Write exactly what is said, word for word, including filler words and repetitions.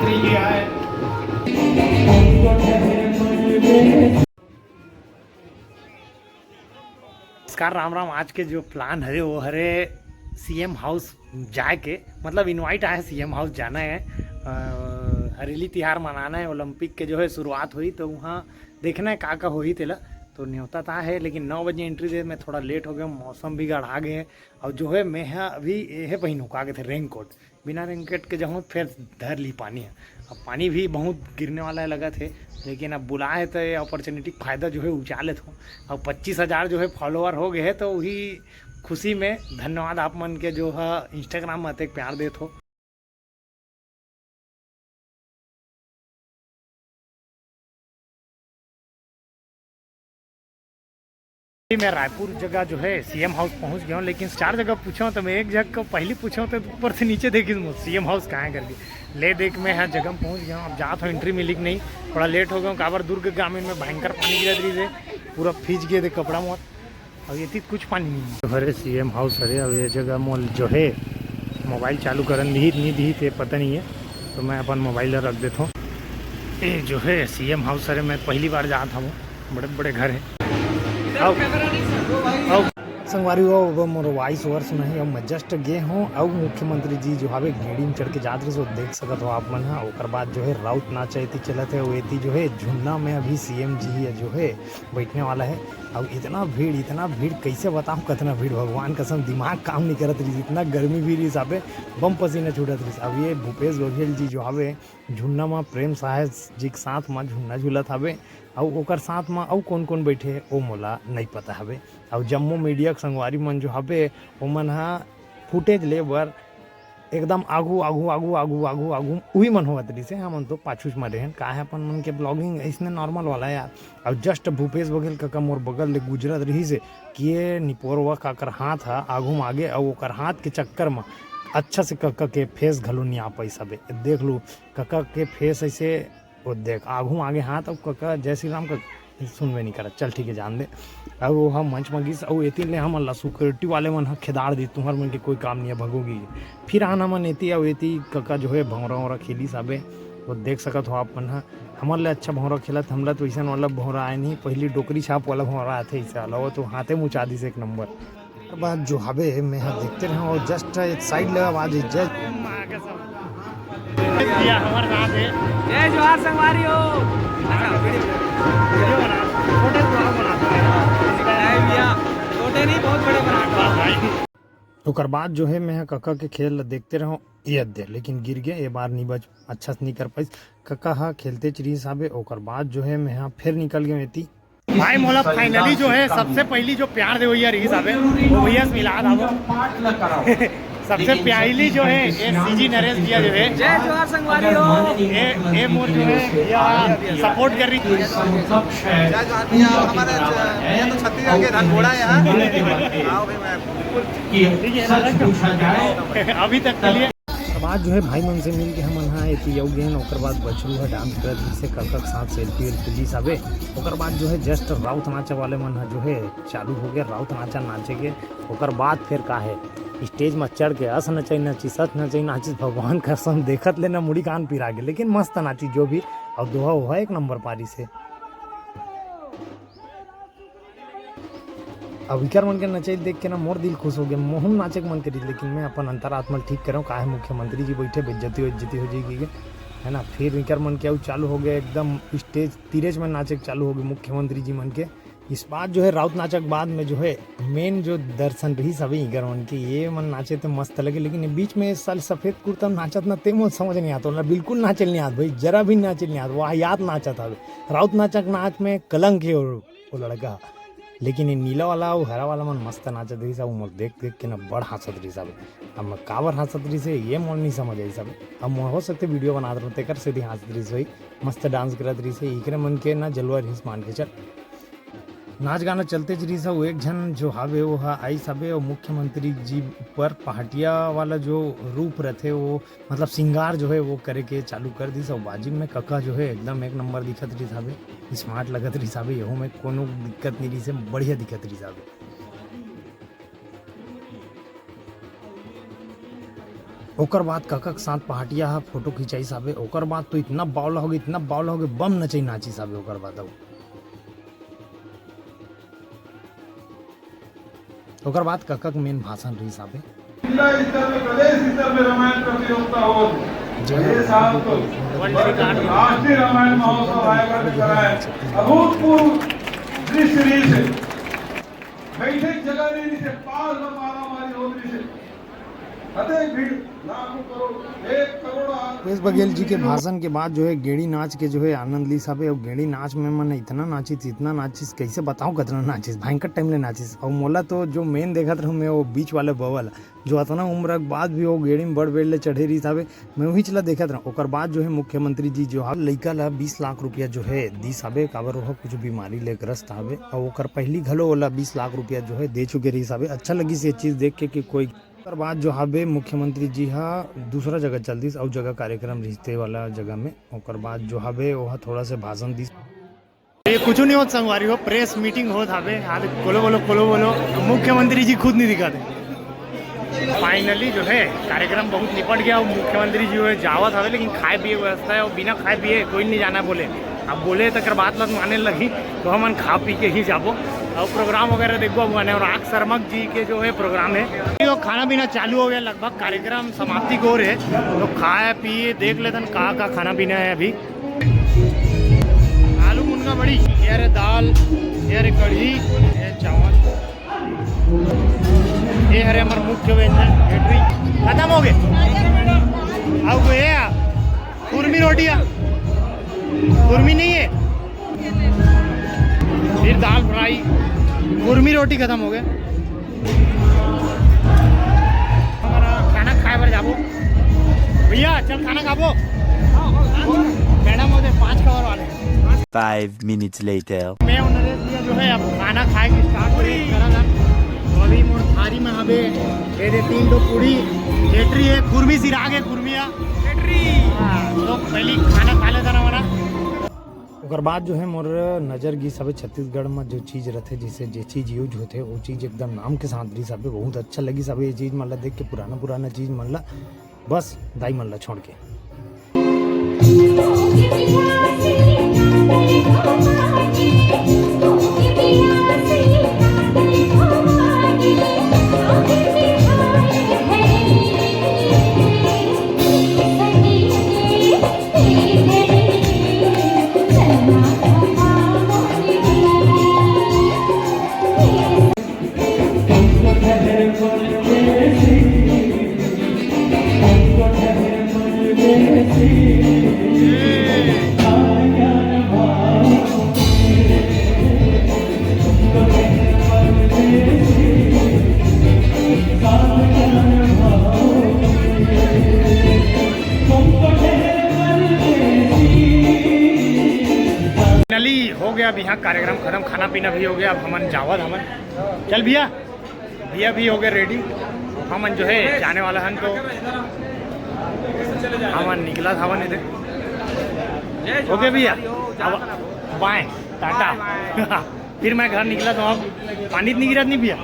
नमस्कार, राम राम। आज के जो plan हरे वो हरे सीएम हाउस जाए के, मतलब invite आए सीएम हाउस जाना है। अ, हरेली तिहार मनाना है, ओलंपिक के जो है शुरुआत हुई तो वहाँ देखना है का का होही तेला। तो न्योता ता है, लेकिन नौ बजे एंट्री दे, मैं थोड़ा लेट हो गया हूँ, मौसम भी गढ़ा गए है। और जो है मैं हा अभी ये पहनू का कहते रेनकोट, बिना रेनकोट के जाऊँ फिर धर ली पानी है। अब पानी भी बहुत गिरने वाला है लगा थे, लेकिन अब बुलाए तो ये अपॉर्चुनिटी फायदा जो है उठा लेत हूँ। अब पच्चीस हजार जो है फॉलोअर हो गए हैं, तो वही खुशी में धन्यवाद आप मन के जो है इंस्टाग्राम में अतेक प्यार देत हो। मैं रायपुर जगह जो है सीएम हाउस पहुंच गया हूँ, लेकिन चार जगह पूछा हूँ तो मैं एक जगह को पहली पूछा हूँ तो ऊपर से नीचे देखी सीएम हाउस कहाँ है करके। ले देख, मैं यहाँ जगह में पहुँच गया हूँ। अब जात हूँ, एंट्री मिली कि नहीं, थोड़ा लेट हो गया हूँ। काबर दुर्ग ग्रामीण में भयंकर पानी गिरत रही है, पूरा भीज गए थे कपड़ा मोर। अब ये थी कुछ पानी नहीं है। हरे सीएम हाउस हरे। अब ये जगह मोल जो है मोबाइल चालू करन दी नहीं दी थे पता नहीं है, तो मैं अपन मोबाइल ला रख देता हूँ। ये जो है सीएम हाउस हरे, मैं पहली बार जात हूँ। बड़े बड़े घर है। आओ, आओ। संगवारी हो, अब मोर वॉइस ओवर सुनाही। अब मैं जस्ट गे हूँ, अब मुख्यमंत्री जी जो हवे गेड़ी में चढ़ के जात रहिस, वो देख सकत हो आप मन हा। ओकर बाद जो है राउत नाचा एती चलत है, वो एती जो है झुन्ना में अभी सीएम जी ही जो है बैठने वाला है। अब इतना भीड़, इतना भीड़, कैसे बताऊँ कितना भीड़, भगवान कसम दिमाग काम नहीं करत रहिस, इतना गर्मी भी रहिस, अबे बम पसीना छूटत रहिस। अब ये भूपेश बघेल जी जो हवे झुन्ना म प्रेम सहाय जी के साथ म झुन्ना झूलत हवे, अउ ओकर साथ म अउ कोन कोन बैठे हे, ओ मोला नइ पता हवे। अउ जम्मो मीडिया के संगवारी मन जो हवे, ओमन ह फुटेज ले बर एकदम आगू, आगू, आगू, आगू, आगू, आगू उही मन होवत रहिस हे। हमन तो पाछूच म रेहेन। का हे, अपन मन के ब्लॉगिंग अइसने नॉर्मल वाला हे यार। अउ जस्ट भूपेश बघेल कका मोर बगल ले गुजरत रहिस हे कि ये निपोरवा काकर हाथ ह आगू म आगे, अउ ओकर हाथ के चक्कर म अच्छा से कका के फेस घलो नइ आ पाइस हवे। देख लू, कका के फेस अइसे, ओ देख, आगू म आगे हाथ, अउ कका जय श्री राम का सुनबे नइ करत। चल ठीक हे, जान दे। अउ ओहा मंच म गिस, अउ एती ले हमन ला सिक्योरिटी वाले मन ह खेदार दिस, "तुम्हर मन के कोई काम नइ हे, भगोगी।" फिर आन हमन एती, अउ एती कका जो हे भौंरा-औंरा खेलिस हवे। वो देख सकत हो आप मन ह, हमर ले अच्छा भौंरा खेलत, हमला तो अइसन वाला भौंरा आय नहीं, पहिली डोकरी छाप वाला भौंरा आथे, अइसे वाला, वो तो हाथे मुचा दिस एक नंबर। ओकर बाद जो हवे, मैं ह देखते रहूं, अउ जस्ट एक साइड ले आवाज हे, जय। ये हमर साथ हे। जय जोहार संगवारी हो। अच्छा, वीडियो बना। छोटे ब्लॉग बना। नहीं भैया, छोटे नहीं, बहुत बड़े बना। बस भाई। ओकर बाद जो हे, मैं ह कका के खेल ल देखते रहूं, ये दे, लेकिन गिर गया, ये बार नहीं बच, अच्छा से नहीं कर पाइस। कका ह खेलते च रहिस हवे, ओकर बाद जो हे, मैं ह फिर निकल गया एती। भाई मोला फाइनली जो हे सबसे पहली जो प्यार देवइया रहिस हवे, वो भैया से मिला था वो। सबसे पहली जो हे, ये सीजी नरेश भैया जो हे, जय जोहार संगवारी हो। ये, ये मोर जो हे, भैया सपोर्ट कर रही। जय जोहार भैया, हमारे च-, ये तो छत्तीसगढ़ के धन घोड़ा है यार। आओ भाई, मैं बिल्कुल। ठीक है ना? अभी तक के लिए। अब आज जो हे भाई मन से मिल के हमन ह एती अउ गेन, ओकर बाद बछरू ह डांस करत रहिस हे, कका के साथ सेल्फी वेल्फी लिस हवे। ओकर बाद जो हे जस्ट राउत नाचा वाले मन ह जो हे चालू हो गया राउत नाचा नाचे के। ओकर बाद फिर का हे, स्टेज म चढ़ के अस नचई नाचिस, सच नचई नाचिस, भगवान कसम देखत ले ना मुड़ी कान पिरा गे, लेकिन मस्त नाचिस जो भी। अउ दोहा ओहा एक नंबर पारिस हे। अब इकर मन के नचई देख के ना मोर दिल खुश हो गया, मोहन नाचे के मन करी, लेकिन मैं अपन अंतरात्मा ल ठीक करूँ, काहे मुख्यमंत्री जी बैठे, बेइज्जती वेज्जती हो जाएगी, है ना। फिर इकर मन के अउ चालू हो गया एकदम स्टेज तीरेज में नाचे के चालू हो गए मुख्यमंत्री जी मन के। इस बात जो हे राउत नाचा के बाद में जो हे मेन जो दर्शन रहिस हवे इकर मन के, ये मन नाचे ते मस्त लगे, लेकिन ये बीच में साल सफेद कुर्ता नाचत ना ते मोर समझ नहीं आता, ओला बिल्कुल नाचे नहीं आत भाई, जरा भी नाचे नहीं आत, वाहियात नाचत हवे। राउत नाचा के नाच में कलंक हे और वो लड़का। लेकिन ये नीला वाला अउ हरा वाला मन मस्त नाचत रहिस, अउ मोर देख देख के ना बड़ हाँसत रहिस हवे। अब मैं काबर हाँसत रहिस हे, ये मोर नहीं समझ आइस हवे। अब मोर हो सकथे वीडियो बनात रहूँ, तेकर सेती हाँसत रहिस होही। मस्त डांस करत रहिस हे, इकरे मन के ना जलवा रहिस मान के चल। नाच गाना चलते च रहिस हे, अउ एक झन जो हवे वो ह आइस हवे, अउ मुख्यमंत्री जी ऊपर पहाटिया वाला जो रूप रहथे वो मतलब सिंगार जो हे वो करे के चालू कर दिस, अउ बाजिम में कका जो हे एकदम एक नंबर दिखत रहिस हवे, स्मार्ट लगत रहिस हवे, यहू में कोनो दिक्कत नहीं रहिस हे, बढ़िया दिखत रहिस हवे। ओकर बाद कका के साथ पहाटिया ह फोटो खिंचाइस हाबे। ओकर बाद तो इतना बावला होगे, इतना बावला होगे, बम नचई नाचिस हाबे। ओकर बाद अउ ओकर बाद कका के मेन भाषण रहिस हाबे। जिला स्तर में, प्रदेश स्तर में रामायण प्रतियोगिता हो, ये साल तो राष्ट्रीय रामायण महोत्सव आयोजित कराए। अभूतपूर्व दृश्य रहिस हे। बैठे के जगह नहीं रहिस हे, पार में मारा मारी होत रहिस हे। अतेक भीड़, लाखों करोड़, एक करोड़ आ- भूपेश बघेल जी के भाषण के बाद जो है गेड़ी नाच के जो है आनंद लीस हाबे। अउ गेड़ी नाच में मन इतना नाचिस, इतना नाचिस, कैसे बताओ कितना नाचिस, भयंकर टाइम ले नाचिस। अउ मोला तो जो मेन देखत रहूं मैं, वो बीच वाले बवल, जो अतना उम्र के बाद भी वो गेड़ी में बड़ बेर ले चढ़े रहिस हाबे, मैं उहीच ला देखत रहूं। ओकर बाद जो है मुख्यमंत्री जी जो है लइका ला बीस लाख रुपया जो है दीस हाबे, काबर वो कुछ बीमारी ले ग्रस्त हाबे। अउ ओकर पहली घलो ओला बीस लाख रुपया जो है दे चुके रहिस हाबे। अच्छा लगिस ये चीज देख के कि कोई ओकर बाद जो हाबे मुख्यमंत्री जी हा दूसरा जगह चल दिस, अउ जगह कार्यक्रम रिहिस ते वाला जगह में। ओकर बाद जो हाबे ओहा थोड़ा से भाषण दिस। ये कुछ नहीं होत संगवारी हो, प्रेस मीटिंग होत हाबे। हाल कोलो बोलो, कोलो बोलो, मुख्यमंत्री जी खुद नहीं दिखा दे। फाइनली जो है कार्यक्रम बहुत निपट गया। वो मुख्यमंत्री जी जो है जावत हाबे, लेकिन खाए पिए के व्यवस्था है, वो बिना खाए पिए कोई नहीं जाना बोले। अब बोले तकर बात लग माने लगी, तो हमन खा पी के ही जाबो। और प्रोग्राम वगैरह देखबो अब गाने, और आग शर्मक जी के जो है प्रोग्राम है। तो खाना पीना चालू हो गया, लगभग कार्यक्रम समाप्ति को रहे, तो खाए पिए देख लेतन का का खाना पीना है अभी। आलू मुनगा बड़ी, ये रे दाल, ये रे कढ़ी, ये चावल। ये हरे हमर मुख्य व्यंजन, हेटरी। खत्म हो गए। अब ये आ, कुर्मी रोटी आ। कुर्मी नहीं है। फिर दाल फ्राई, कुर्मी रोटी खत्म हो गए। हमारा खाना खाए बर जाबो। भैया, चल खाना खाबो। मैडम होते पाँच कवर वाले। Five minutes later. मैं और नरेश भैया जो है अब खाना खाए के स्टार्ट करें, करा था। तो अभी मोर थारी में हबे, ये दे तीन ठो पूड़ी, हेटरी है, कुर्मी सिरा के कुर्मिया। हेटरी। हाँ, तो पहली खाना खा लेता ना हमारा। ओकर बाद जो है मोर नजर गिस हवे छत्तीसगढ़ में जो चीज रहते, जैसे जे चीज यूज होते, वो चीज एकदम नाम के साथ रहिस हवे। बहुत अच्छा लगिस हवे ये चीज मन ला देख के, पुराना पुराना चीज मन ला। बस दाई मन ला छोड़ के। फाइनली हो गया अब यहाँ कार्यक्रम खत्म, खाना पीना भी हो गया। अब हमन जावत हमन, चल भैया, भैया भी हो गए रेडी। हमन जो है जाने वाला हन, तो हमन निकलत हवन इधर। ओके भैया, अब बाय, टाटा। फिर मैं घर निकलत हूँ, अब पानी तो नहीं गिरत नहीं भैया?